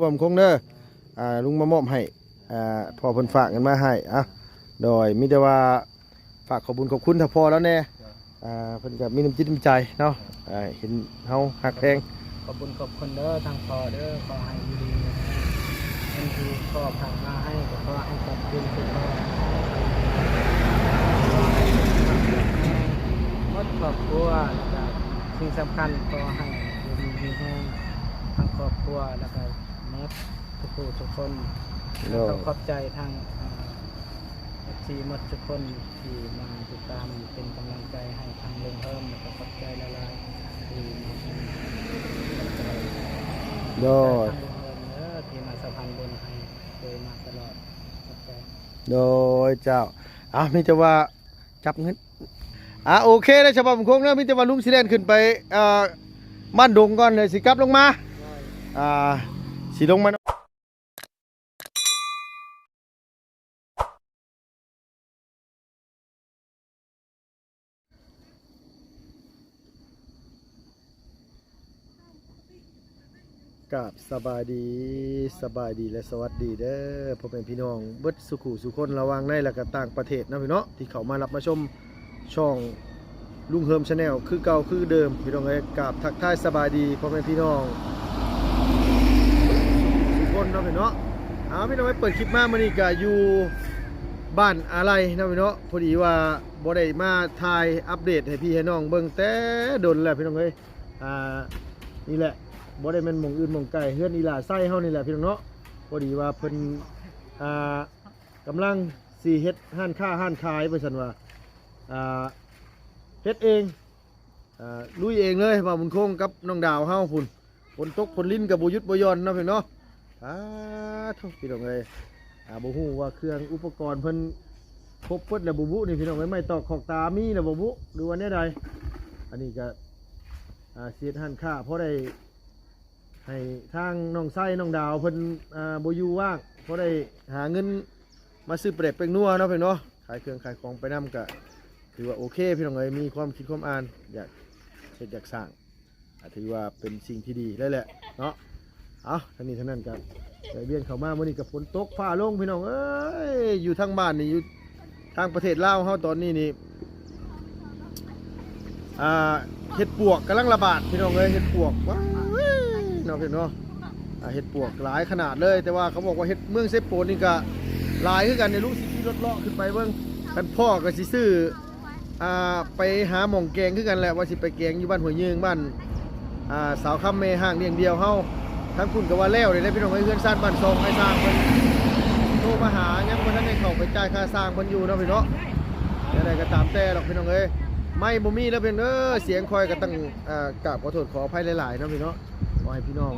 ບ່າວບຸນຄົງເດີ ອ່າ ລຸງມາມອບໃຫ້ ອ່າ ພໍ່ເພິ່ນຝາກເງິນມາໃຫ້ ອ່ະ ໂດຍ ມີແຕ່ວ່າຝາກຂອບບຸນຂອບຄຸນທ່ານພໍ່ລາວແດ່ ອ່າ ເພິ່ນກໍມີນ້ຳຈິດນ້ຳໃຈເນາະ ອ່າ ເຫັນເຮົາຮັກແພງ ຂອບບຸນຂອບຄຸນເດີທາງພໍ່ເດີ ຂໍໃຫ້ຢູ່ດີມີແຮງ ເງິນທີ່ພໍ່ຝາກມາໃຫ້ກໍຂໍໃຫ້ຂອບຄຸນຄືພໍ່ ໝົດຄອບຄົວ ແລ້ວກໍສິ່ງສຳຄັນ ຂໍໃຫ້ຢູ່ດີມີແຮງທັງຄອບຄົວ ແລ້ວກໍໝົດທຸກຜູ້ທຸກຄົນ ແລ້ວກໍຂອບໃຈທັງ ອ່າ ເອັຟຊີໝົດທຸກຄົນທີ່ມາຕິດຕາມເປັນກຳລັງໃຈໃຫ້ທາງລຸງເຮີມ ແລ້ວກໍຂອບໃຈຫຼາຍໆທີ່ມາເປັນກຳລັງໃຈ ໂດຍ ທາງລຸງເຮີມເດີ ທີ່ມາສະພານບຸນໃຫ້ໂດຍມາຕະຫຼອດ ຂອບໃຈ ໂດຍ ເຈົ້າ ອ່າ ມີແຕ່ວ່າຈັບເງິນ ອ່າ ໂອເຄເດີ ສະບາຍບຸນຄົງເດີ ມີແຕ່ວ່າລຸງຊິແລ່ນຂຶ້ນໄປ ອ່າ ບ້ານດົງກ່ອນ ແລ້ວຊິກັບລົງມາ ໂດຍ ອ່າ ຊິລົງມາ ກາບສະບາຍດີ ສະບາຍດີ ແລະ ສະຫວັດດີເດີ ພໍ່ແມ່ພີ່ນ້ອງເບິດສູ່ຄູ່ສູ່ຄົນ ລະຫວ່າງໃນ ແລະ ກະຕ່າງປະເທດເນາະພີ່ເນາະ ທີ່ເຂົ້າມາຮັບມາຊົມ ຊ່ອງລຸງເຮີມ Channel ຄືເກົ່າຄືເດີມ ພີ່ນ້ອງເອີຍ ກາບທັກທາຍສະບາຍດີພໍ່ແມ່ພີ່ນ້ອງທຸກຄົນເນາະພີ່ເນາະ ເອົາ ພີ່ນ້ອງເອີຍ ເປີດຄລິບມາມື້ນີ້ກະຢູ່ບ້ານອາໄລເນາະພີ່ເນາະ ພໍດີວ່າບໍ່ໄດ້ມາຖ່າຍອັບເດດໃຫ້ພີ່ໃຫ້ນ້ອງເບິ່ງແຕ່ດົນແລ້ວພີ່ນ້ອງເອີຍ ອ່າ ນີ້ແຫຼະ ບໍ່ໄດ້ແມ່ນໝ່ອງອື່ນໝ່ອງໄກ ເຮືອນອີຫຼ້າໄຊເຮົານີ້ແຫຼະພີ່ນ້ອງເນາະ ພໍດີວ່າເພິ່ນ ອ່າ ກຳລັງຊິເຮັດຮ້ານຄ້າຮ້ານຂາຍ ວ່າຊັ້ນວ່າ ອ່າ ເຮັດເອງ ອ່າ ລຸຍເອງເລີຍ ບ່າວບຸນຄົງກັບນ້ອງດາວເຮົາພຸ້ນ ຝົນຕົກຝົນລິນກໍບໍ່ຢຸດບໍ່ຢ່ອນເນາະພີ່ນ້ອງເນາະ ສາທຸ ພີ່ນ້ອງເອີຍ ອ່າ ບໍ່ຮູ້ວ່າເຄື່ອງອຸປະກອນເພິ່ນຄົບເບິດແລ້ວບໍ່ບຸນີ້ ພີ່ນ້ອງເອີຍ ໄມ້ຕອກຂອກຕາມີແລ້ວບໍ່ບຸ ຫຼືວ່າແນວໃດ ອັນນີ້ກໍ ອ່າ ຊິເຮັດຮ້ານຄ້າພໍໄດ້ ໃຫ້ທາງນ້ອງໄຊນ້ອງດາວເພິ່ນ ອ່າ ບໍ່ຢູ່ວ່າງ ພໍໄດ້ຫາເງິນມາຊື້ປາແດກແປ້ງນົວເນາະພີ່ນ້ອງເນາະ ຂາຍເຄື່ອງຂາຍຂອງໄປນຳ ກະຖືວ່າໂອເຄພີ່ນ້ອງເອີຍ ມີຄວາມຄິດຄວາມອ່ານ ຢາກເຮັດຢາກສ້າງ ກະຖືວ່າເປັນສິ່ງທີ່ດີເລີຍແຫຼະເນາະ ເອົາ ທັງນີ້ທັງນັ້ນກະ ໄດ້ວຽນເຂົ້າມາມື້ນີ້ກະຝົນຕົກຟ້າລົງພີ່ນ້ອງເອີຍ ຢູ່ທາງບ້ານນີ້ ຢູ່ ທາງປະເທດລາວເຮົາຕອນນີ້ນີ້ ອ່າ ເຫັດປວກກຳລັງລະບາດພີ່ນ້ອງເອີຍ ເຫັດປວກ ວ້າຍ ເນາະພີ່ນ້ອງເນາະ ອ່າ ເຫັດປວກຫຼາຍຂະໜາດເລີຍ ແຕ່ວ່າເຂົາບອກວ່າເຫັດເມືອງເຊໂປນນີ້ກະຫຼາຍຄືກັນ ດຽວລຸງຊິຂີ່ລົດເລາະຂຶ້ນໄປເບິ່ງ ຄັນພໍ້ກະຊິຊື້ ອ່າ ໄປຫາໝ່ອງແກງຄືກັນແຫຼະ ວ່າຊິໄປແກງຢູ່ບ້ານຫ້ວຍຍືງ ບ້ານ ອ່າ ສາວຄຳແມ່ຮ້າງລ້ຽງດ່ຽວເຮົາ ທາງພຸ້ນກໍວ່າແລ້ວເດ້ພີ່ນ້ອງເອີຍ ເຮືອນຊານບ້ານຊ່ອງ ອ້າຍຊ່າງເພິ່ນໂທມາຫາ ຍັງບໍ່ທັນໄດ້ເຂົ້າໄປຈ່າຍຄ່າຊ່າງເພິ່ນຢູ່ເນາະພີ່ນ້ອງ ແນວໃດກໍຕາມແຕ່ດອກພີ່ນ້ອງເອີຍ ໄມ້ບໍ່ມີແລ້ວພີ່ນ້ອງເອີຍ ສຽງຂ້ອຍກໍຕ້ອງ ອ່າ ກາບຂໍໂທດຂໍອະໄພຫຼາຍໆເນາະພີ່ນ້ອງ ຂໍໃຫ້ພີ່ນ້ອງ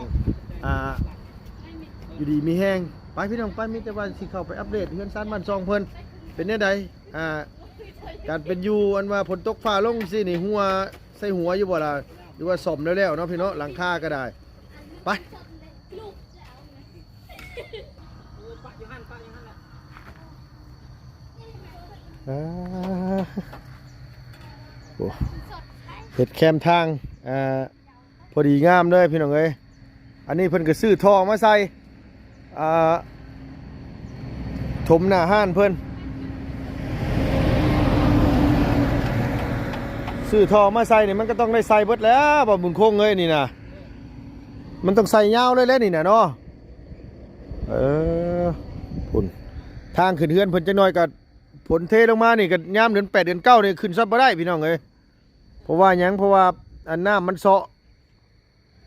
ອ່າ ຢູ່ດີມີແຮງ ໄປພີ່ນ້ອງໄປ ມີແຕ່ວ່າຊິເຂົ້າໄປອັບເດດເຮືອນຊານບ້ານຊ່ອງເພິ່ນ ເປັນແນວໃດ ອ່າ ການເປັນຢູ່ ອັນວ່າຝົນຕົກຟ້າລົງຊີ້ນີ້ ຮົ່ວໃສ່ຫົວຢູ່ບໍ່ລະ ຫຼືວ່າສ້ອມແລ້ວໆເນາະພີ່ເນາະ ຫຼັງຄາກໍໄດ້ ໄປ ອ່າ ໂອ້ ເຮັດແຄມທາງ ອ່າ ພໍດີງາມເລີຍພີ່ນ້ອງເອີຍ ອັນນີ້ເພິ່ນກໍຊື້ທໍ່ມາໃສ່ ອ່າ ຖົມໜ້າຮ້ານເພິ່ນ ຊື້ທໍ່ມາໃສ່ນີ້ ມັນກໍຕ້ອງໄດ້ໃສ່ເບິດແຫຼະ ບ່າວບຸນຄົງເອີຍ ນີ້ນະ ມັນຕ້ອງໃສ່ຍາວເລີຍແຫຼະນີ້ນະເນາະ ເອີ ພຸ້ນ ທາງຂຶ້ນເຮືອນເພິ່ນຈັກໜ້ອຍກໍຝົນເທລົງມານີ້ ກໍຍາມເດືອນແປດເດືອນເກົ້ານີ້ ຂຶ້ນຊອດບໍ່ໄດ້ພີ່ນ້ອງເອີຍ ເພາະວ່າຫຍັງ ເພາະວ່າ ອັນ ນ້ຳມັນເຊາະ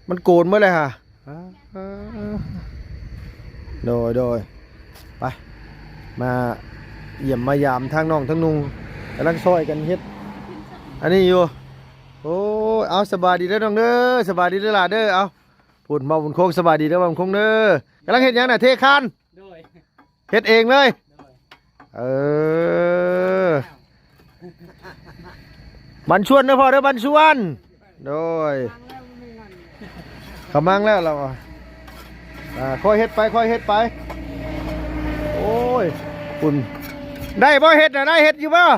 ມັນໂກນໝົດເລີຍຫາ ໂດຍ ໂດຍ ໄປ ມາຢ້ຽມມາຢາມທາງນ້ອງທາງນຸ່ງ ກຳລັງຊ່ອຍກັນເຮັດ ອັນນີ້ຢູ່ ໂອ້ຍ ເອົາ ສະບາຍດີເດີນ້ອງເດີ ສະບາຍດີເດີຫຼ້າເດີ ເອົາ ພຸ້ນ ບ່າວບຸນຄົງ ສະບາຍດີເດີ ບ່າວບຸນຄົງເດີ ກຳລັງເຮັດຫຍັງນະ ເທຄານ ໂດຍ ເຮັດເອງເລີຍ ໂດຍ ເອີ ບັນຊວນເດີພໍ່ເດີ ບັນຊວນ ໂດຍ ຂະມັງແລ້ວລາວວ່າ ອ່າ ຄ່ອຍເຮັດໄປ ຄ່ອຍເຮັດໄປ ໂອ້ຍ ພຸ້ນ ໄດ້ບໍ່ເຮັດນະ ໄດ້ເຮັດຢູ່ບໍ່?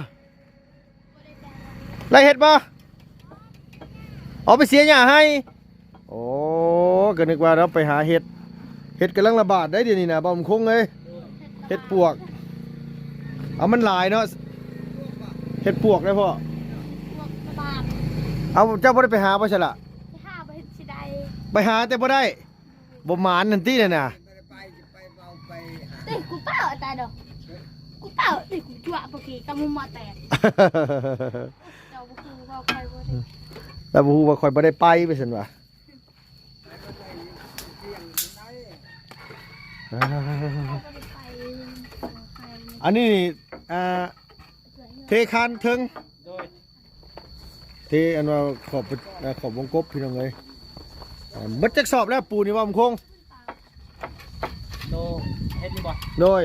ໄດ້ເຮັດບໍ່? ເອົາໄປເສຍຫຍ້າໃຫ້ ໂອ້ ກໍນຶກວ່າເຮົາໄປຫາເຮັດ ເຫັດກຳລັງລະບາດໄດ໋ດຽວນີ້ນະ ບ່າວບຸນຄົງເອີຍ. ເຫັດປວກ ເອົາ ມັນຫຼາຍເນາະ ເຫັດປວກໄດ໋ພໍ່. ປວກລະບາດ. ເອົາ ເຈົ້າບໍ່ໄດ້ໄປຫາບໍ່ຊັ້ນລະ? ໄປຫາບໍ່ເຫັນຊິໄດ້ ໄປຫາແຕ່ບໍ່ໄດ້ ບໍ່ໝານຫັ້ນຕິນັ້ນນະ. ເດ້ ກູເປົ່າຕາດອກ ກູເປົ່າເດ້ ກູຈົວະປະກີກະມຸມມາແຕກ. ເຈົ້າບໍ່ຮູ້ວ່າຂ້ອຍບໍ່ໄດ້ ລາວບໍ່ຮູ້ວ່າຂ້ອຍບໍ່ໄດ້ໄປ ວ່າຊັ້ນວ່າ. ອັນນີ້ ອ່າ ເທຄານເທິງ ໂດຍ ເທອັນວ່າຂອບ ອ່າ ຂອບວົງກົບ ພີ່ນ້ອງເອີຍ. ອ່າ ເບິດຈັກສອບແລ້ວປູນນີ້ ບ່າວບຸນຄົງ? ໂຕເຮັດນີ້ບໍ່? ໂດຍ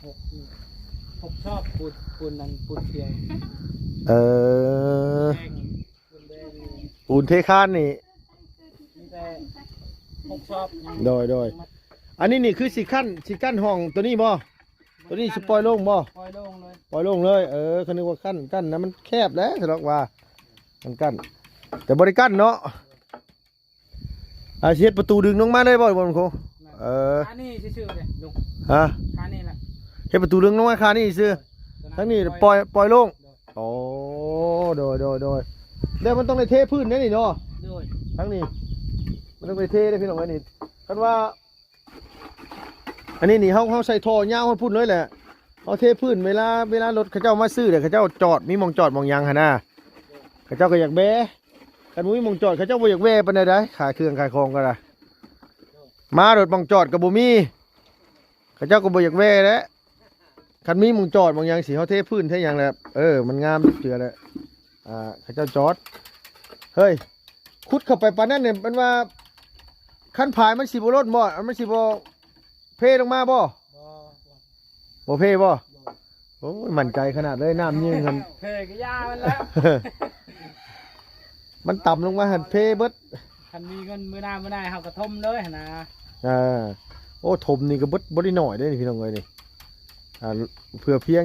ຫົກ ຫົກສອບ ປູນ ປູນນັ້ນ ປູນຂຽວ. ເອີ ແດງ ປູນເທຄານນີ້ ມີແຕ່ຫົກສອບ. ໂດຍ ໂດຍ ອັນນີ້ນີ້ຄືຊິຂັ້ນ ຊິກັ້ນຫ້ອງໂຕນີ້ບໍ່? ໂຕນີ້ຊິປ່ອຍໂລ່ງບໍ່? ປ່ອຍໂລ່ງເລີຍ ປ່ອຍໂລ່ງເລີຍ. ເອີ ຄັນນຶກວ່າຂັ້ນ ກັ້ນນະ ມັນແຄບແຫຼະ ສະດອກວ່າ ມັນກັ້ນ ແຕ່ບໍ່ໄດ້ກັ້ນເນາະ. ອາ ຊິເຮັດປະຕູດຶງລົງມາເລີຍບໍ່ ບ່າວບຸນຄົງ? ແມ່ນ ເອີ ຄານີ້ຊື່ໆເດ້ລຸງ. ຮະ? ຄານີ້ລະ ເຮັດປະຕູດຶງລົງມາຄານີ້ຊື່ ໂດຍ ທາງນີ້ປ່ອຍ ປ່ອຍໂລ່ງ. ໂດຍ ໂອ້ ໂດຍ ໂດຍ ໂດຍ ແລ້ວມັນຕ້ອງໄດ້ເທພື້ນເດ້ນີ້ເນາະ. ໂດຍ ທາງນີ້ມັນຕ້ອງໄດ້ເທເດ້ ພີ່ນ້ອງເອີຍ. ນີ້ຄັນວ່າ ອັນນີ້ນີ້ ເຮົາ ເຮົາໃສ່ທໍ່ຍາວຮອດພຸ້ນເລີຍແຫຼະ ເຮົາເທພື້ນ. ເວລາ ເວລາລົດເຂົາເຈົ້າມາຊື້ແລ້ວ ເຂົາເຈົ້າຈອດ ມີໝ່ອງຈອດໝ່ອງຫຍັງຫັ້ນນະ ເຂົາເຈົ້າກໍຢາກແບ. ຄັນບໍ່ມີໝ່ອງຈອດ ເຂົາເຈົ້າບໍ່ຢາກແວປານໃດໃດ໋ ຂາຍເຄື່ອງຂາຍຂອງກໍໄດ້ ມາໂດດໝ່ອງຈອດກໍບໍ່ມີ ເຂົາເຈົ້າກໍບໍ່ຢາກແວແຫຼະ. ຄັນມີໝ່ອງຈອດໝ່ອງຫຍັງຊິ ເຮົາເທພື້ນເທຫຍັງແຫຼະ ເອີ ມັນງາມເຈື່ອແຫຼະ. ອ່າ ເຂົາເຈົ້າຈອດ ເຮີ້ຍ ຂຸດເຂົ້າໄປປານນັ້ນນີ້ ມັນວ່າຄັນພາຍມັນຊິບໍ່ລົ້ນບໍ່? ມັນຊິບໍ່ເພລົງມາບໍ່? ບໍ່ ບໍ່ເພບໍ່? ໂອ້ຍ ໝັ້ນໃຈຂະໜາດເລີຍ ນ້ຳຍິງຫັ້ນ ເພກໍຢ່າມັນແລ້ວ ມັນຕ່ຳລົງມາຫັ້ນເພເບິດ. ຄັນມີເງິນມື້ໜ້າມື້ໃດເຮົາກໍຖົມເລີຍຫັ້ນນະ. ເອີ ໂອ້ ຖົມນີ້ກໍເບິດ ບໍ່ໄດ້ໜ້ອຍເດ້ນີ້ ພີ່ນ້ອງເອີຍນີ້. ອ່າ ເພື່ອພຽງ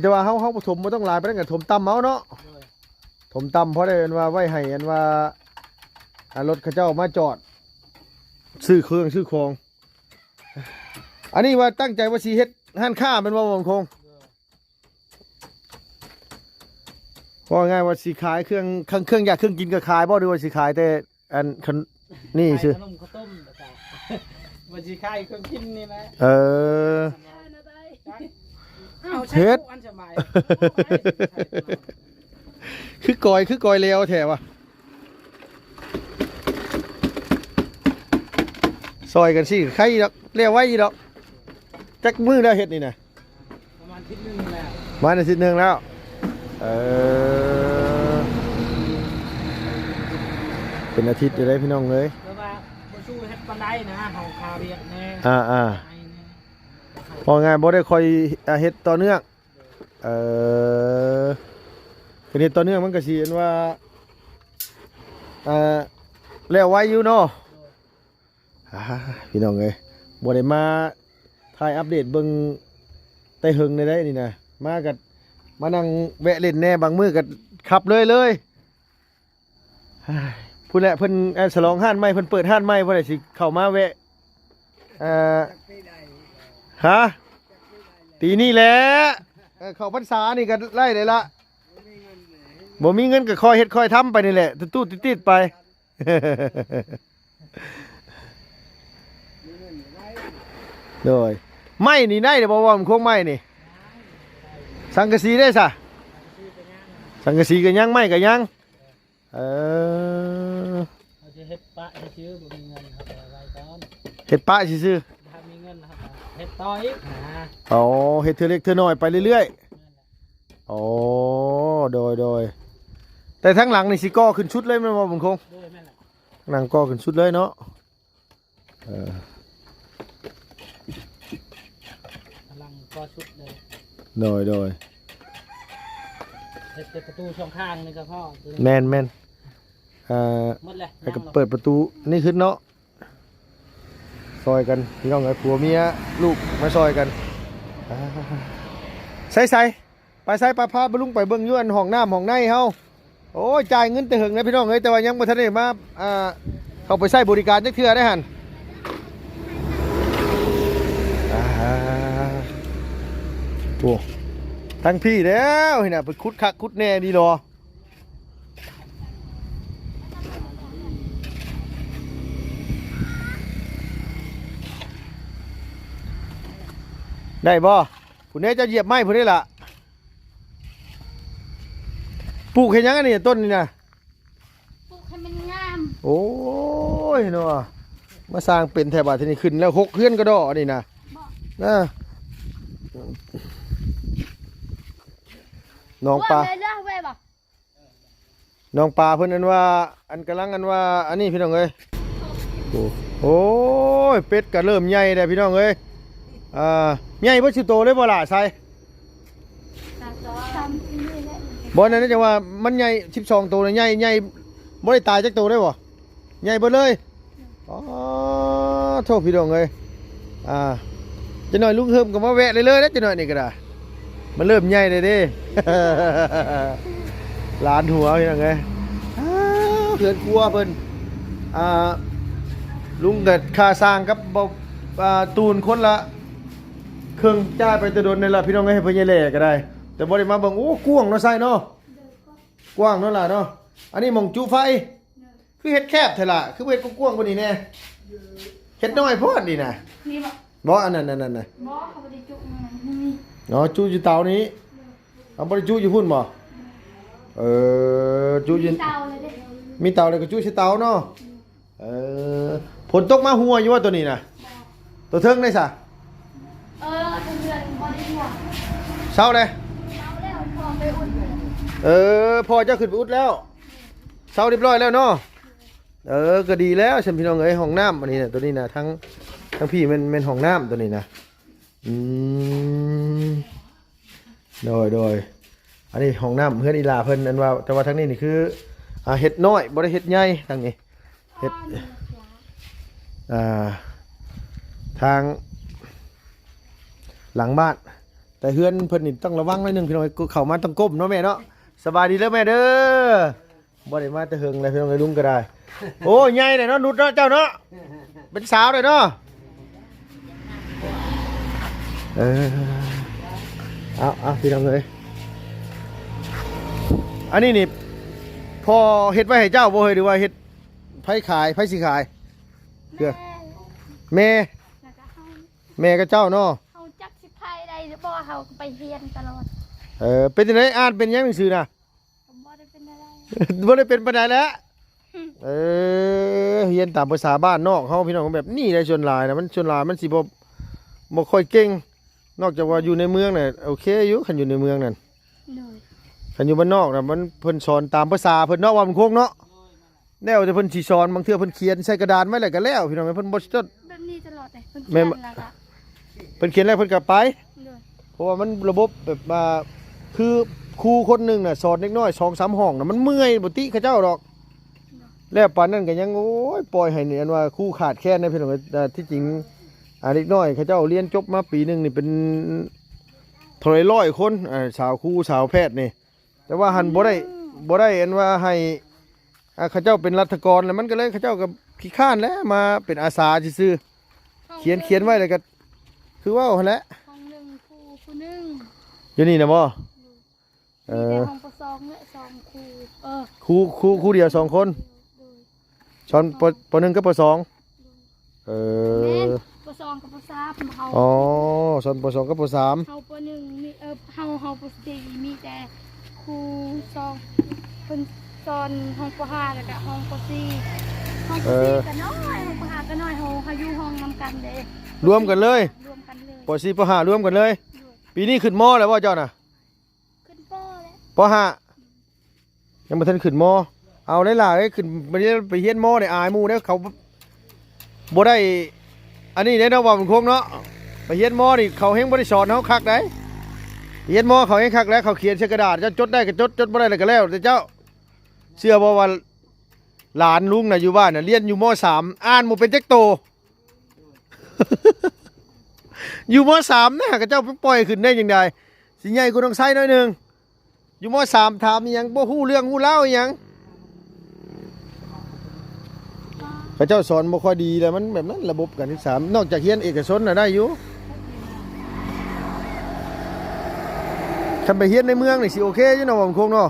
ແຕ່ວ່າເຮົາ ເຮົາບໍ່ຖົມ ບໍ່ຕ້ອງຫຼາຍປານນັ້ນ ກໍຖົມຕ່ຳເອົາເນາະ. ໂດຍ ຖົມຕ່ຳພໍໄດ້ ອັນວ່າໄວ້ໃຫ້ ອັນວ່າ ອ່າ ລົດເຂົາເຈົ້າມາຈອດ ຊື້ເຄື່ອງຊື້ຂອງ. ອັນນີ້ວ່າຕັ້ງໃຈວ່າຊິເຮັດຮ້ານຄ້າແມ່ນບໍ່ ບ່າວບຸນຄົງ? ໂດຍ ເວົ້າງ່າຍວ່າຊິຂາຍເຄື່ອງ ເຄື່ອງ ເຄື່ອງຢາກເຄື່ອງກິນກໍຂາຍບໍ່ ຫຼືວ່າຊິຂາຍແຕ່ອັນ ອັນນີ້ຊື່? ຂາຍຂະໜົມເຂົ້າຕົ້ມ ແລ້ວກໍວ່າຊິຂາຍເຄື່ອງກິນນີ້ແຫຼະ. ເອີ ເຮັດ ເອົາໃສ່ຕູ້ອັນສະບາຍ ຄືກອຍ ຄືກອຍແລ້ວແທ້ວະ. ຊ່ອຍກັນຊິໄຄດອກ ແລ້ວໄວຢູ່ດອກ. ຈັກມື້ແລ້ວເຮັດນີ້ນະ? ປະມານທິດໜຶ່ງແລ້ວ ປະມານທິດໜຶ່ງແລ້ວ. ເອີ ເປັນອາທິດຢູ່ເດ້ພີ່ນ້ອງເອີຍ ແຕ່ວ່າບໍ່ສູ້ເຮັດປານໃດນະ ເຮົາຄາວຽກແດ່. ອ່າ ເວົ້າງ່າຍບໍ່ໄດ້ຄ່ອຍ ອ່າ ເຮັດຕໍ່ເນື່ອງ. ເອີ ຄັນເຮັດຕໍ່ເນື່ອງມັນກໍຊິອັນວ່າ ອ່າ ແລ້ວໄວຢູ່ເນາະ. ອ່າ ພີ່ນ້ອງເອີຍ ບໍ່ໄດ້ມາຖ່າຍອັບເດດເບິ່ງແຕ່ເຫິງແລ້ວເດ້ນີ້ນະ ມາກໍມານັ່ງແວະຫຼິ້ນແດ່ ບາງມື້ກໍຂັບເລີຍເລີຍ. ພຸ້ນແຫຼະ ເພິ່ນ ເອີ ສະຫຼອງຮ້ານໃໝ່ ເພິ່ນເປີດຮ້ານໃໝ່ ຜູ້ໃດຊິເຂົ້າມາແວະ. ເອີ ຮະ? ປີນີ້ແຫຼະ ເອີ ເຂົ້າພັນສານີ້ກໍໄດ້ເລີຍລະ. ບໍ່ມີເງິນກໍຄ່ອຍເຮັດຄ່ອຍທຳໄປນີ້ແຫຼະ ຕູດໆຕິດໆໄປ. ໂດຍ ໄມ້ນີ້ໄດ້ແລ້ວບໍ່ ວ່າມັນໂຄງໄມ້ນີ້? ສັງກະສີເດ້ຊະ? ສັງກະສີກໍຍັງ ໄມ້ກໍຍັງ. ເອີ ເຮົາຈະເຮັດປະຊື່ໆ ບໍ່ມີເງິນເຮົາກໍໄວ້ກ່ອນ ເຮັດປະຊື່ໆ. ຖ້າມີເງິນເຮົາກໍເຮັດຕໍ່ອີກນະ. ອໍ ເຮັດເທື່ອເລັກເທື່ອນ້ອຍໄປເລື້ອຍໆ. ແມ່ນແຫຼະ. ອໍ ໂດຍໆ ແຕ່ທາງຫຼັງນີ້ຊິກໍ່ຂຶ້ນສຸດເລີຍແມ່ນບໍ່ ບຸນຄົງ? ໂດຍ ແມ່ນແຫຼະ ຫຼັງກໍ່ຂຶ້ນສຸດເລີຍເນາະ. ເອີ ກຳລັງກໍ່ສຸດເລີຍ. ໂດຍໆ ເຮັດແຕ່ປະຕູສອງຂ້າງນີ້ກໍພໍ. ແມ່ນໆ ເອີ ໝົດແລ້ວ ແລ້ວກໍເປີດປະຕູນີ້ຂຶ້ນເນາະ. ຊ່ອຍກັນພີ່ນ້ອງເອີຍ ຜົວເມຍລູກມາຊ່ອຍກັນ. ອ່າ ໃສໆ ໄປໃສ ໄປພາລຸງໄປເບິ່ງຢູ່ອັນຫ້ອງນ້ຳຫ້ອງໃນເຮົາ. ໂ ໂອ້ຍ ຈ່າຍເງິນແຕ່ເຫິງແລ້ວພີ່ນ້ອງເອີຍ ແຕ່ວ່າຍັງບໍ່ທັນໄດ້ມາ ອ່າ ເຂົ້າໄປໃຊ້ບໍລິການຈັກເທື່ອເດ້ຫັ້ນ. ອ່າ ໂອ້ ທາງພີ້ແລ້ວ ເຫັນນະ ໄປຂຸດຄັກຂຸດແນ່ນີ້ເນາະ. ໄດ້ບໍ່? ຜູ້ໃດຈະຢຽບໄມ້ຜູ້ໃດລະ. ປູກເຮັດຫຍັງອັນນີ້ ຕົ້ນນີ້ນະ? ປູກໃຫ້ມັນງາມ. ໂອ້ຍເນາະ ມາສ້າງເປັນແທ້ບາດທີນີ້ ຂຶ້ນແລ້ວຫົກເຮືອນກະດໍ້ອັນນີ້ນະ. ນະ ນ້ອງປາ ນ້ອງປາເພິ່ນອັນວ່າ ອັນກຳລັງອັນວ່າ ອັນນີ້ພີ່ນ້ອງເອີຍ. ໂອ້ ໂອ້ຍ ເປັດກະເລີ່ມໃຫຍ່ແລ້ວພີ່ນ້ອງເອີຍ. ອ່າ ໃຫຍ່ເບິດສູ່ໂຕເລີຍບໍ່ລະ ໄຊ? ບໍ່ ນັ້ນຈັ່ງວ່າມັນໃຫຍ່ສິບສອງໂຕນະ ໃຫຍ່ ໃຫຍ່ ບໍ່ໄດ້ຕາຍຈັກໂຕເລີຍບໍ່? ໃຫຍ່ເບິດເລີຍ. ອໍ ໂທ້ ພີ່ນ້ອງເອີຍ ອ່າ ຈັກໜ້ອຍລຸງເຮີມກໍມາແວະເລີຍໆ ຈັກໜ້ອຍນີ້ກໍໄດ້ ມັນເລີ່ມໃຫຍ່ແລ້ວເດ້. ຫຼານຫົວ ພີ່ນ້ອງເອີຍ ອ່າ ເຮືອນຄົວເພິ່ນ ອ່າ ລຸງກໍຄ່າສ້າງກັບ ອ່າ ຕູນຄົນລະເຄິ່ງ ຈ່າຍໄປແຕ່ດົນນີ້ລະ ພີ່ນ້ອງເອີຍ ໃຫ້ພໍ່ໃຫຍ່ແຫຼກໍໄດ້ ແຕ່ບໍ່ໄດ້ມາເບິ່ງ. ໂອ້ ກວ້າງເນາະ ໄຊເນາະ ກວ້າງເນາະຫຼາເນາະ. ອັນນີ້ໝ່ອງຈຸໄຟ ຄືເຮັດແຄບແທ້ລະ ຄືບໍ່ເຮັດກວ້າງກວ່ານີ້ແດ່? ເຮັດນ້ອຍໂພດນີ້ນະ. ນີ້ບໍ່? ບໍ່ ອັນນັ້ນ ອັນນັ້ນນະ. ບໍ່ ເຂົາບໍ່ໄດ້ຈຸ ມັນມີ. ອໍ ຈຸຢູ່ເຕົານີ້. ເອົາ ບໍ່ໄດ້ຈຸຢູ່ພຸ້ນບໍ່? ເອີ ຈຸຢູ່ ມີເຕົາແລ້ວເດ້ ມີເຕົາແລ້ວກໍຈຸໃສ່ເຕົາເນາະ. ເອີ ຝົນຕົກມາຫົວຢູ່ວ່າໂຕນີ້ນະ? ບໍ່ ໂຕເທິງໄດ້ຊະ? ເອີ ໂຕເທິງບໍ່ໄດ້ຫົວ ເຊົາເດ້. ເຊົາແລ້ວ ພໍ່ໄປອຸດ. ເອີ ພໍ່ເຈົ້າຂຶ້ນໄປອຸດແລ້ວ ເຊົາຮຽບຮ້ອຍແລ້ວເນາະ. ເອີ ກໍດີແລ້ວຊັ້ນພີ່ນ້ອງເອີຍ. ຫ້ອງນ້ຳອັນນີ້ນະ ໂຕນີ້ນະ ທັງ ທັງພີ້ແມ່ນ ແມ່ນຫ້ອງນ້ຳໂຕນີ້ນະ. ອືມ ໂດຍ ໂດຍ ອັນນີ້ຫ້ອງນ້ຳເຮືອນອີ່ຫຼ້າເພິ່ນ ອັນວ່າ ແຕ່ວ່າທາງນີ້ນີ້ຄື ອ່າ ເຮັດນ້ອຍ ບໍ່ໄດ້ເຮັດໃຫຍ່ທາງນີ້ ເຮັດ ອ່າ ທາງຫຼັງບ້ານ. ແຕ່ເຮືອນເພິ່ນນີ້ຕ້ອງລະວັງໜ້ອຍໜຶ່ງພີ່ນ້ອງ ເຂົ້າມາຕ້ອງກົ້ມເນາະແມ່ເນາະ. ສະບາຍດີເດີແມ່ເດີ. ບໍ່ໄດ້ມາແຕ່ເຫິງແລ້ວພີ່ນ້ອງເອີຍ ລຸງກໍໄດ້. ໂອ້ ໃຫຍ່ແລ້ວເນາະ ນຸດເນາະ ເຈົ້າເນາະ ເປັນສາວແລ້ວເນາະ. ເອີ ເອົາ ເອົາ ພີ່ນ້ອງເອີຍ ອັນນີ້ນີ້ ພໍ່ເຮັດໄວ້ໃຫ້ເຈົ້າບໍ່ເຮີຍ ຫຼືວ່າເຮັດ ໃຜຂາຍ ໃຜຊິຂາຍ? ແມ່ ແມ່ ແລ້ວກໍເຮົາ ແມ່ກັບເຈົ້າເນາະ. ເຮົາຈັກຊິຂາຍໄດ້ຫຼືບໍ່ ເຮົາກໍໄປຮຽນຕະຫຼອດ. ເອີ ເປັນຈັ່ງໃດ ອ່ານເປັນຫຍັງໜັງສືນະ? ກໍບໍ່ໄດ້ເປັນປານໃດ ບໍ່ໄດ້ເປັນປານໃດແຫຼະ. ເອີ ຮຽນຕາມພາສາບ້ານນອກເຮົາ ພີ່ນ້ອງ ແບບນີ້ໄດ໋. ສ່ວນຫຼາຍນະ ມັນ ສ່ວນຫຼາຍມັນຊິບໍ່ ບໍ່ຄ່ອຍເກັ່ງ ນອກຈາກວ່າຢູ່ໃນເມືອງນະ ໂອເຄຢູ່ ຄັນຢູ່ໃນເມືອງນັ້ນ. ໂດຍ ຄັນຢູ່ບ້ານນອກນະ ມັນ ເພິ່ນສອນຕາມພາສາເພິ່ນເນາະ ວ່າມັນຄົງເນາະ. ແລ້ວແຕ່ເພິ່ນຊິສອນ ບາງເທື່ອເພິ່ນຂຽນໃສ່ກະດານໄວ້ແລ້ວກໍແລ້ວ ພີ່ນ້ອງ ເພິ່ນບໍ່ຊິຈົດ ແບບນີ້ຕະຫຼອດເລີຍ. ເພິ່ນຂຽນແລ້ວກໍ ເພິ່ນຂຽນແລ້ວເພິ່ນກໍໄປ. ໂດຍ ເພາະວ່າມັນລະບົບແບບວ່າ ຄືຄູຄົນໜຶ່ງນະ ສອນເດັກນ້ອຍສອງສາມຫ້ອງນະ ມັນເມື່ອຍ ບໍ່ຕິເຂົາເຈົ້າດອກ. ໂດຍ ແລ້ວປານນັ້ນກໍຍັງ ໂອ້ຍ ປ່ອຍໃຫ້ນີ້ ອັນວ່າຄູຂາດແຄນນະ ພີ່ນ້ອງເອີຍ. ທີ່ຈິງ ອ່າ ເດັກນ້ອຍເຂົາເຈົ້າຮຽນຈົບມາປີໜຶ່ງນີ້ເປັນເທົ່າໃດຮ້ອຍຄົນ ອ່າ ສາວຄູ ສາວແພດນີ້. ແຕ່ວ່າຫັ້ນບໍ່ໄດ້ ອືມ ບໍ່ໄດ້ອັນວ່າໃຫ້ ອ່າ ເຂົາເຈົ້າເປັນລັດຖະກອນ ແລ້ວມັນກໍເລີຍ ເຂົາເຈົ້າກໍຂີ້ຄ້ານແຫຼະ ມາເປັນອາສາຊື່ໆ. ຂຽນ ຂຽນໄວ້ແລ້ວກໍຄືເວົ້າຫັ້ນແຫຼະ ຫ້ອງໜຶ່ງຄູ ຄູໜຶ່ງ ຢູ່ນີ້ນະບໍ່? ອືມ ເອີ ມີແຕ່ຫ້ອງ ປ.ສອງ ແລະ ສອງຄູ ເອີ ຄູ ຄູ ຄູດຽວສອງຄົນ. ໂດຍ ສອນ ປ.ໜຶ່ງ ກັບ ປ.ສອງ. ເອີ ແມ່ນ ປ.ສອງ ກັບ ປ.ສາມ ເຮົາ. ອໍ ສອນ ປ.ສອງ ກັບ ປ.ສາມ. ເຮົາ ປ.ໜຶ່ງ ມີ ເອີ ເຮົາ ເຮົາ ປ.ສີ່ ມີແຕ່ຄູສອງ ເພິ່ນສອນຫ້ອງ ປ.ຫ້າ ແລ້ວກະຫ້ອງ ປ.ສີ່. ຫ້ອງ ປ.ສີ່ ເອີ ກໍນ້ອຍ ຫ້ອງ ປ.ຫ້າ ກໍນ້ອຍ. ເຮົາ ເຮົາຢູ່ຫ້ອງນຳກັນເດ້ ລວມກັນເລີຍ ລວມກັນເລີຍ ປ.ສີ່ ປ.ຫ້າ ລວມກັນເລີຍ. ໂດຍ ປີນີ້ຂຶ້ນ ມ. ແລ້ວບໍ່ເຈົ້ານະ? ຂຶ້ນ ປ. ແລ້ວ ປ.ຫ້າ ຍັງບໍ່ທັນຂຶ້ນ ມ.. ເອົາຫຼາຍໆເອີຍ ຂຶ້ນໄປຮຽນ ໄປຮຽນ ມ. ນີ້ອາຍໝູ່ເດ້ ເຂົາບໍ່ໄດ້ ອັນນີ້ເດ້ເນາະ ເວົ້າເປັນຄວາມເນາະ. ໄປຮຽນ ມ. ນີ້ເຂົາແຮງບໍ່ໄດ້ສອນເຮົາຄັກໃດ໋. ໄປຮຽນ ມ. ເຂົາແຮງຄັກແລ້ວ ເຂົາຂຽນໃສ່ກະດາດ ເຈົ້າຈົດໄດ້ກໍຈົດ ຈົດບໍ່ໄດ້ແລ້ວກໍແລ້ວແຕ່ເຈົ້າ. ເຊື່ອບໍ່ວ່າຫຼານລຸງນະ ຢູ່ບ້ານນະ ຮຽນຢູ່ ມ. ສາມ ອ່ານບໍ່ເປັນຈັກໂຕ. ຢູ່ ມ. ສາມ ນະ ເຂົາເຈົ້າໄປປ່ອຍຂຶ້ນໄດ້ຈັ່ງໃດ? ຊິໃຫຍ່ກວ່ານ້ອງໄຊໜ້ອຍໜຶ່ງ. ຢູ່ ม.สาม ถามอีหยัง บ่ฮู้เรื่องฮู้ราวอีหยัง เขาเจ้าสอนบ่ค่อยดีแล้ว มันแบบนั้น ระบบการศึกษา นอกจากเรียนเอกชนน่ะได้อยู่ คันไปเรียนในเมืองนี่สิโอเคอยู่เนาะ บ่าวคงเนาะ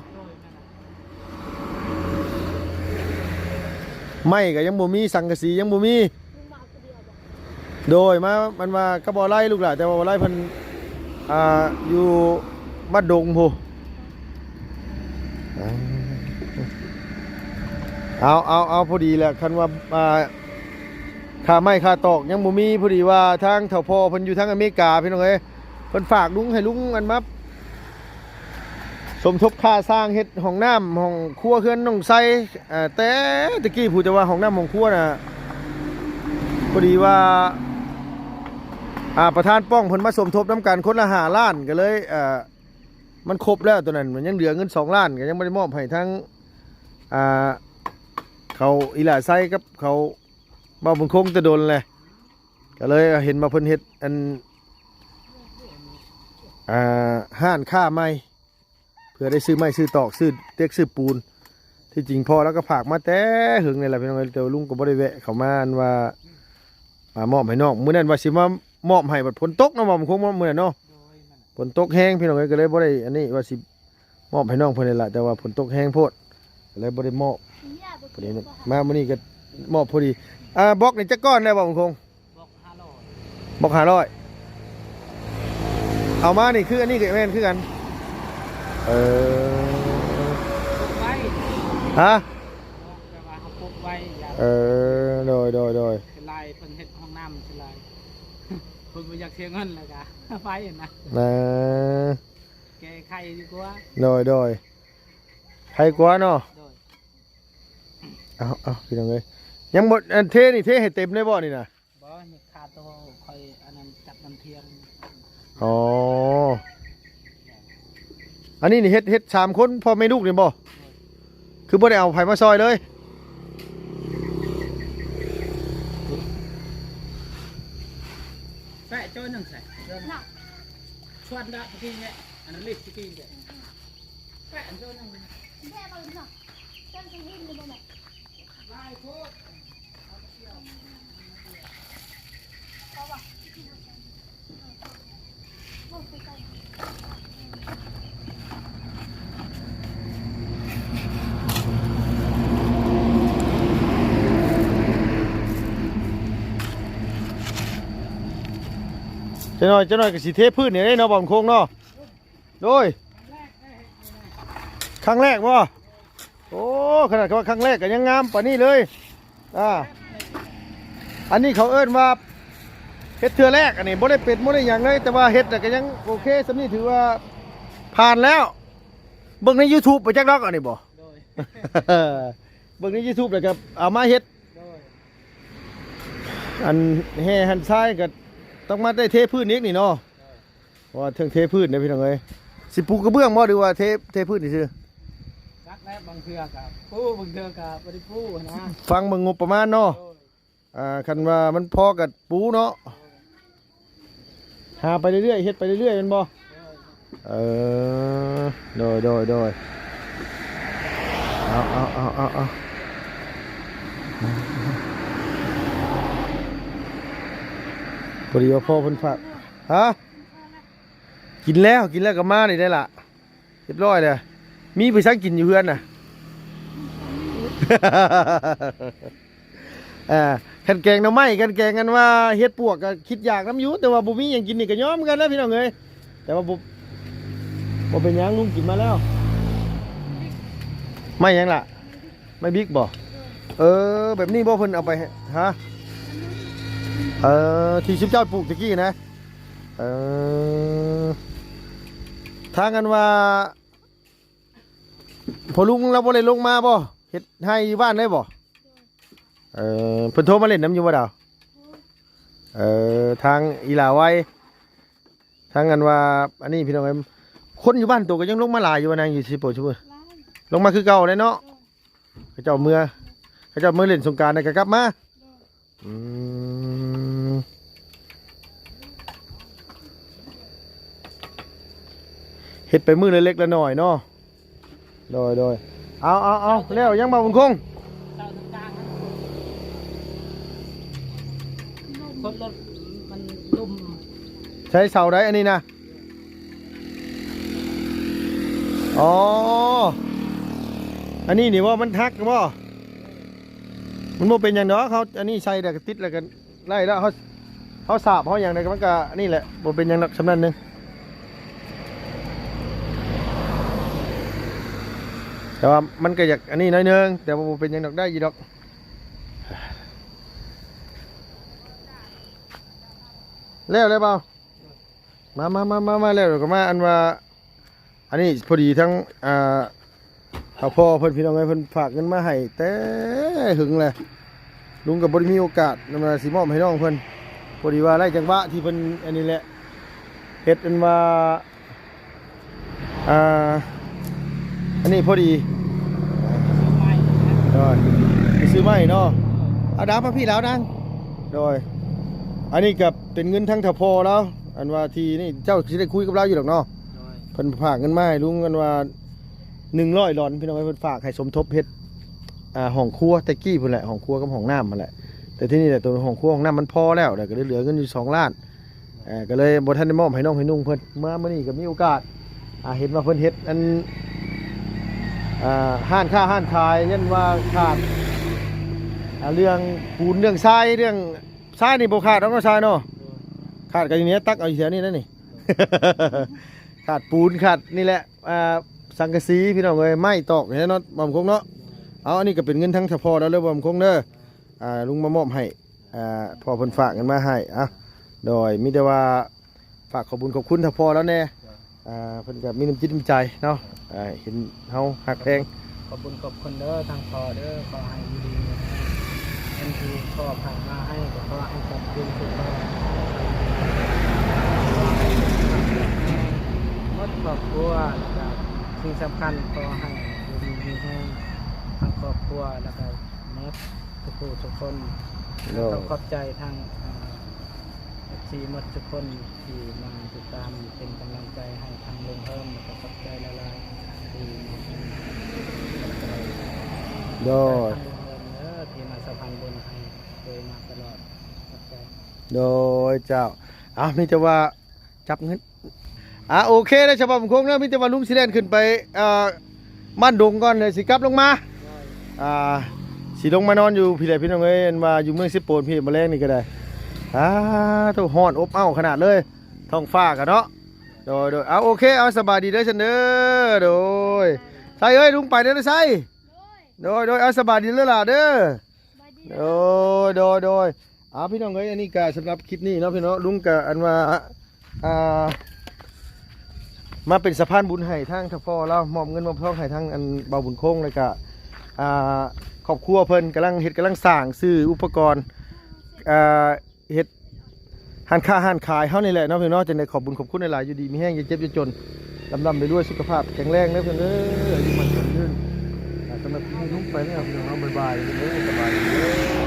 ไม้ก็ยังบ่มี สังกะสียังบ่มี โดย มา มันว่ากับบ่าวไลลูกหล่ะ แต่ว่าบ่าวไลเพิ่น อ่า อยู่บ้านดงพู้น เอา เอา เอา พอดีแหละ คันว่า อ่า ค่าไม้ค่าตอกยังบ่มี พอดีว่าทางเฒ่าพ่อเพิ่นอยู่ทางอเมริกา พี่น้องเอ้ย เพิ่นฝากลุง ให้ลุงอันมา สมทบค่าสร้างเฮ็ดห้องน้ำห้องครัวเฮือนน้องไซ เอ่อ แต่ตะกี้พู้น แต่ว่าห้องน้ำห้องครัวน่ะ พอดีว่า อ่า ประธานป้องเพิ่นมาสมทบนำกันคนละห้าล้าน ก็เลย เอ่อ มันครบแล้วตัวนั้น มันยังเหลือเงินสองล้าน ก็ยังบ่ได้มอบให้ทาง อ่า เขาอีหล่าไซกับเขาบ่าวบุญคงแต่ดนแหละ ก็เลยเห็นว่าเพิ่นเฮ็ดอัน อ่า ร้านค้าใหม่ เพื่อได้ซื้อไม้ซื้อตอก ซื้อเหล็กซื้อปูน ที่จริงพ่อลาวก็ฝากมาแต่เหิงนี่แหละพี่น้องเอ้ย แต่ว่าลุงก็บ่ได้แวะเข้ามา อันว่า อ่า มอบให้น้อง มื้อนั้นว่าสิมามอบให้ บัดฝนตกเนาะ บ่าวบุญคงเนาะ มื้อนั้นเนาะ โดย นั่นน่ะ ฝนตกแฮงพี่น้องเอ้ย ก็เลยบ่ได้อันนี้ ว่าสิมอบให้น้องเพิ่นนี่ล่ะ แต่ว่าฝนตกแฮงโพด ก็เลยบ่ได้มอบ พอดีมามื้อนี้ก็มอบพอดี อ่า บล็อกนี่จักก้อนแล้ว บ่าวบุญคง บล็อกห้าร้อย บล็อกห้าร้อย เอามานี่คืออันนี้ก็แม่นคือกัน เออ ปลูกไว้ ฮะ บล็อกแบบว่าเฮาปลูกไว้ อย่า เออ โดย โดย โดย เป็นลายเพิ่นเฮ็ดห้องน้ำเป็นลาย เพิ่นบ่อยากเสียเงินแล้วก็ไปนะ เออ แก้ไขดีกว่า โดย โดย ไขกว่าเนาะ โดย เอา เอา พี่น้องเอ้ย ยังบ่ อันเทนี่เทให้เต็มเลยบ่นี่นะ บ่ นี่คาโตค่อยอันนั้นจับน้ำเทียม อ๋อ อันนี้นี่เฮ็ด เฮ็ดสามคนพ่อแม่ลูกนี่บ่ โดย คือบ่ได้เอาไผมาซอยเลย แปะโจ้หนึ่งใส่ น่ะ ชวนดะตะกี้เนี่ย อันนั้นลิสตะกี้เนี่ย แปะโจ้หนึ่ง แปะเอาเลยเนาะ เส้นสีหินนี่บ่แม่น จักหน่อย จักหน่อยก็สิเทพื้นนี่เด้เนาะ บ่าวบุญคงเนาะ โดย ครั้งแรกบ่ โอ้ ขนาดว่าครั้งแรกก็ยังงามปานนี้เลย อ่า อันนี้เขาเอิ้นว่าเฮ็ดเทื่อแรก อันนี้บ่ได้เป็นบ่ได้หยังเลย แต่ว่าเฮ็ดแล้วก็ยังโอเค ส่ำนี้ถือว่าผ่านแล้ว เบิ่งใน YouTube ไปจักดอกอันนี้บ่ โดย เบิ่งใน YouTube แล้วก็เอามาเฮ็ด โดย อันแห่หันทรายก็ต้องมาได้เทพื้นอีกนี่เนาะ โดย เพราะว่าเทิงเทพื้นเด้อพี่น้องเอ้ย สิปูกระเบื้องบ่ หรือว่าเท เทพื้นซื่อๆ จักแล้ว บางเทื่อก็ปู บางเทื่อก็บ่ได้ปูนะ ฟังเบิ่งงบประมาณเนาะ โดย อ่า คันว่ามันพอก็ปูเนาะ หาไปเรื่อยๆ เฮ็ดไปเรื่อยๆ แม่นบ่ เออ โดย โดย โดย เอา เอา เอา เอา เอา พอดีว่าพ่อเพิ่นฝาก ฮะ กินแล้ว กินแล้วก็มานี่ได้ล่ะ เรียบร้อยแล้ว มีไปซักกินอยู่เฮือนน่ะ อ่า คันแกงหน่อไม้ คันแกงอันว่าเห็ดปวกก็คิดอยากนำอยู่ แต่ว่าบ่มีหยังกินนี่ก็ยอมกันแล้วพี่น้องเอ้ย แต่ว่าบ่ บ่เป็นหยัง ลุงกินมาแล้ว ไม้หยังล่ะ ไม้บิ๊กบ่ เออ แบบนี้บ่เพิ่นเอาไปให้ ฮะ เออ ที่สิบเจ้าปลูกตะกี้นะ เออ ทางอันว่า พ่อลุงลาวบ่ได้ลงมาบ่ เฮ็ดไร่อยู่บ้านได้บ่ เออ เพิ่นโทรมาเล่นนำอยู่บ่ดาว เออ ทางอีหล่าไว ทางอันว่า อันนี้พี่น้องเอ้ย คนอยู่บ้านโตก็ยังลงมาหลายอยู่ว่านางอยู่ซิโปซิเปอร์ ลงมาคือเก่าแหละเนาะ เขาเจ้าเมือ เขาเจ้าเมือเล่นสงกรานต์แล้วก็กลับมา อืม เฮ็ดไปมื้อละเล็กละน้อยเนาะ ໂດຍ ໂດຍ ເອົາ ເອົາ ເອົາ ແລ້ວຍັງບໍ່ບຸນຄົງ? ຄົນລົດມັນລຸ່ມ ໃຊ້ເສົາໃດອັນນີ້ນະ? ອໍ ອັນນີ້ນີ້ບໍ່ ມັນຫັກບໍ່? ມັນບໍ່ເປັນຫຍັງດອກ ເຮົາອັນນີ້ໃສ່ແລ້ວກໍຕິດແລ້ວກໍ ໄດ້ແລ້ວ ເຮົາ ເຮົາສາບເຮົາຫຍັງໄດ້ ມັນກໍນີ້ແຫຼະ ບໍ່ເປັນຫຍັງດອກ ສ່ຳນັ້ນໜຶ່ງ ແຕ່ວ່າມັນກໍຢາກອັນນີ້ໜ້ອຍໜຶ່ງ ແຕ່ວ່າບໍ່ເປັນຫຍັງດອກ ໄດ້ຢູ່ດອກ ແລ້ວແລ້ວເບົາ ມາ ມາ ມາ ມາ ມາ ແລ້ວກໍມາ ອັນວ່າ ອັນນີ້ພໍດີທັງ ອ່າ ເຖົ້າພໍ່ເພິ່ນ ພີ່ນ້ອງເອີຍ ເພິ່ນຝາກເງິນມາໃຫ້ແຕ່ຫຶງແລ້ວ ລຸງກໍບໍ່ໄດ້ມີໂອກາດນຳວ່າຊິມອບໃຫ້ນ້ອງເພິ່ນ ພໍດີວ່າໄດ້ຈັງຫວະທີ່ເພິ່ນອັນນີ້ແຫຼະ ເຮັດອັນວ່າ ອ່າ ອັນນີ້ພໍດີ ໂດຍ ໄປຊື້ໃໝ່ເນາະ ເອົາດາວມາພີ່ລາວນາງ ໂດຍ ອັນນີ້ກໍເປັນເງິນທັງເຖົ້າພໍ່ລາວ ອັນວ່າທີ່ນີ້ເຈົ້າຊິໄດ້ຄຸຍກັບລາວຢູ່ດອກເນາະ ໂດຍ ເພິ່ນຝາກເງິນມາໃຫ້ລຸງ ອັນວ່າໜຶ່ງຮ້ອຍດອນ ພີ່ນ້ອງເອີຍ ເພິ່ນຝາກໃຫ້ສົມທົບເຮັດ ອ່າ ຫ້ອງຄົວແຕ່ກີ້ພຸ້ນແຫຼະ ຫ້ອງຄົວກັບຫ້ອງນ້ຳຫັ້ນແຫຼະ ແຕ່ທີ່ນີ້ແຫຼະ ໂຕຫ້ອງຄົວຫ້ອງນ້ຳມັນພໍແລ້ວ ແລ້ວກໍເຫຼືອເງິນຢູ່ສອງລ້ານ ເອີ ກໍເລີຍບໍ່ທັນໄດ້ມອບໃຫ້ນ້ອງໃຫ້ນຸ່ງເພິ່ນ ມາມື້ນີ້ກໍມີໂອກາດ ອ່າ ເຫັນວ່າເພິ່ນເຮັດອັນ ອ່າ ຮ້ານຄ້າຮ້ານຂາຍ ຢ້ານວ່າຂາດ ອ່າ ເລື່ອງປູນເລື່ອງຊາຍ ເລື່ອງຊາຍນີ້ບໍ່ຂາດດອກເນາະ ຊາຍເນາະ ຂາດກໍຢູ່ນີ້ ຕັກເອົາຢູ່ແຖວນີ້ນະນີ້ ຂາດປູນຂາດນີ້ແຫຼະ ອ່າ ສັງກະສີ ພີ່ນ້ອງເອີຍ ໄມ້ຕອກນີ້ເນາະ ບ່າວບຸນຄົງເນາະ ເອົາ ອັນນີ້ກໍເປັນເງິນທັງສະເພາະແລ້ວເດີ ບ່າວບຸນຄົງເດີ ອ່າ ລຸງມາມອບໃຫ້ ອ່າ ພໍ່ເພິ່ນຝາກເງິນມາໃຫ້ ອ່ະ ໂດຍ ມີແຕ່ວ່າຝາກຂອບບຸນຂອບຄຸນເຖົ້າພໍ່ລາວແດ່ ອ່າ ເພິ່ນກໍມີນ້ຳຈິດນ້ຳໃຈເນາະ ອ່າ ເຫັນເຮົາຮັກແພງ ຂອບບຸນຂອບຄຸນເດີທາງພໍ່ເດີ ຂໍໃຫ້ຢູ່ດີມີແຮງ ເງິນທີ່ພໍ່ຝາກມາໃຫ້ກໍຂໍໃຫ້ກັບຄືນສູ່ພໍ່ ໝົດຄອບຄົວ ແລ້ວກໍສິ່ງສຳຄັນຂໍໃຫ້ຢູ່ດີມີແຮງທັງຄອບຄົວ ແລ້ວກໍໝົດທຸກຜູ້ທຸກຄົນ ໂດຍ ແລ້ວກໍຂອບໃຈທັງ ອ່າ ເອັຟຊີໝົດທຸກຄົນທີ່ມາຕິດຕາມເປັນກຳລັງໃຈໃຫ້ທາງລຸງເຮີມ ແລ້ວກໍຂອບໃຈຫຼາຍໆທີ່ມາ ໂດຍ ທາງລຸງເຮີມເດີທີ່ມາສະພານບຸນໃຫ້ໂດຍມາຕະຫຼອດ ຂອບໃຈ ໂດຍ ເຈົ້າ ເອົາ ມີແຕ່ວ່າຈັບເງິນ ອ່າ ໂອເຄເດີ ສະບາຍຄົງເດີ ມີແຕ່ວ່າລຸງຊິແລ່ນຂຶ້ນໄປ ອ່າ ບ້ານດົງກ່ອນ ແລ້ວຊິກັບລົງມາ ອ່າ ຊິລົງມານອນຢູ່ພີ້ແຫຼະ ພີ່ນ້ອງເອີຍ ອັນວ່າຢູ່ເມືອງເຊໂປນພີ້ ມື້ແລງນີ້ກໍໄດ້ ອ່າ ໂທ້ ຮ້ອນອົບເອົ້າຂະໜາດເລີຍ ທ້ອງຟ້າກະເນາະ ໂດຍ ໂດຍ ເອົາ ໂອເຄ ເອົາ ສະບາຍດີເດີຊັ້ນເດີ ໂດຍ ໄຊເອີຍ ລຸງໄປເດີ ໄຊ ໂດຍ ໂດຍ ເອົາ ສະບາຍດີເດີຫຼ້າເດີ ໂດຍ ໂດຍ ໂດຍ ອ່າ ພີ່ນ້ອງເອີຍ ອັນນີ້ກະສຳລັບຄລິບນີ້ເນາະ ພີ່ນ້ອງ ລຸງກະ ອັນວ່າ ອ່າ ມາເປັນສະພານບຸນໃຫ້ທາງເຖົ້າພໍ່ລາວ ມອບເງິນມອບທອງໃຫ້ທາງ ອັນ ບ່າວບຸນຄົງ ແລ້ວກະ ອ່າ ຄອບຄົວເພິ່ນກຳລັງເຮັດ ກຳລັງສ້າງຊື້ອຸປະກອນ ອ່າ ເຮັດຮ້ານຄ້າຮ້ານຂາຍເຮົານີ້ແຫຼະເນາະ ພີ່ນ້ອງເນາະ ຈັ່ງໃດຂອບບຸນຂອບຄຸນຫຼາຍໆ ຢູ່ດີມີແຮງ ຢ່າເຈັບຢ່າຈົນ ລ່ຳໆລວຍໆ ສຸຂະພາບແຂງແຮງເດີເພິ່ນເດີ ອາຍຸໝັ້ນຂວັນຍືນ ອ່າ ສຳລັບຄລິບນີ້ລຸງໄປແລ້ວ ພີ່ນ້ອງເນາະ ບາຍບາຍເດີ ສະບາຍດີເດີ.